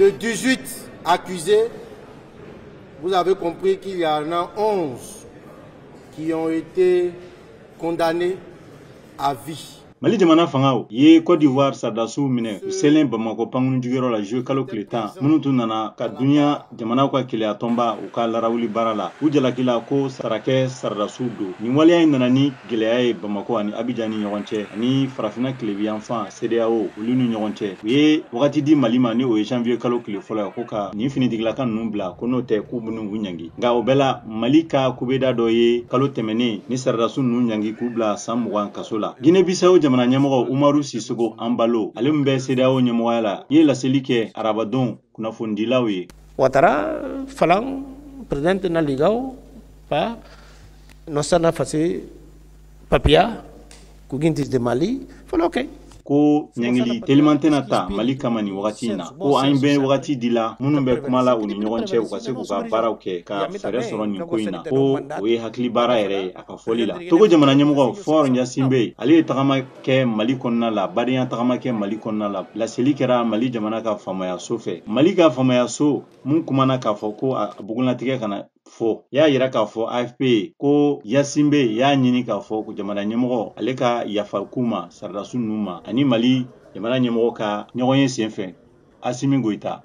De 18 accusés, vous avez compris qu'il y en a 11 qui ont été condamnés à vie. Mali jamana fangaw ye Côte d'Ivoire sardasiw minɛ u selen Bamakɔ pankurunjigiyɔrɔ la juillet kalo tile 10, minnu tun nana ka duniya jamanaw ka keleya tɔnba u ka larawuli baara la. U jalakila ko sarakɛ sardasiw don. Nin waleya in nana ni gɛlɛya ye Bamakɔ ani Abidjan ni ɲɔgɔn cɛ, ani farafinna tilebiyanfan CEDEAO olu ni ɲɔgɔn cɛ. U ye wagati di Mali ma, ni o ye janvier kalo tile fɔlɔ ye, ko ka nin finitigilaka ninnu bila, ko n'o tɛ k'u bɛn'u ɲangi. Nka o bɛɛ la, Mali ka kubeda dɔ ye kalo tɛmɛnen ni sardasiw ninnu ɲangi k'u bila san 20 kaso la. Guinée Bissau jamana ɲɛmɔgɔ Umaru Sissoco Embaló, ale min bɛ CEDEAO ɲɛmɔgɔya la, ye laseli kɛ arabadon kunnafonidilaw ye. Ouattara falan presidente na ligau pa no sana fasi papia ku gintis de Mali fala ok. Ko ɲangili teliman tɛna ta Mali kama nin wagati in na, ko an bɛ wagati di la minnu bɛ kuma la u ni ɲɔgɔn cɛ, u ka se k'u ka baaraw kɛ ka fɛɛrɛ sɔrɔ nin ko in na, ko o ye hakili baara yɛrɛ ye a ka fɔli la. Togo jamana ɲɛmɔgɔ Faure Gnassingbé, ale ye tagama kɛ Mali kɔnɔna la, badenya tagama kɛ Mali kɔnɔna la. Laseli kɛra Mali jamana ka faamayaso fɛ. Mali ka faamayaso mun kumana k'a fɔ ko a bugunnatigɛ kana fɔ, y'a yira k'a fɔ AFP ko Gnassingbé y'a ɲini k'a fɔ ko jamana ɲɛmɔgɔ ale ka yafa k'u ma sardasiw ninnu ma, ani Mali jamana ɲɛmɔgɔ ka ɲɔgɔn ye senfɛ Assimi Goïta.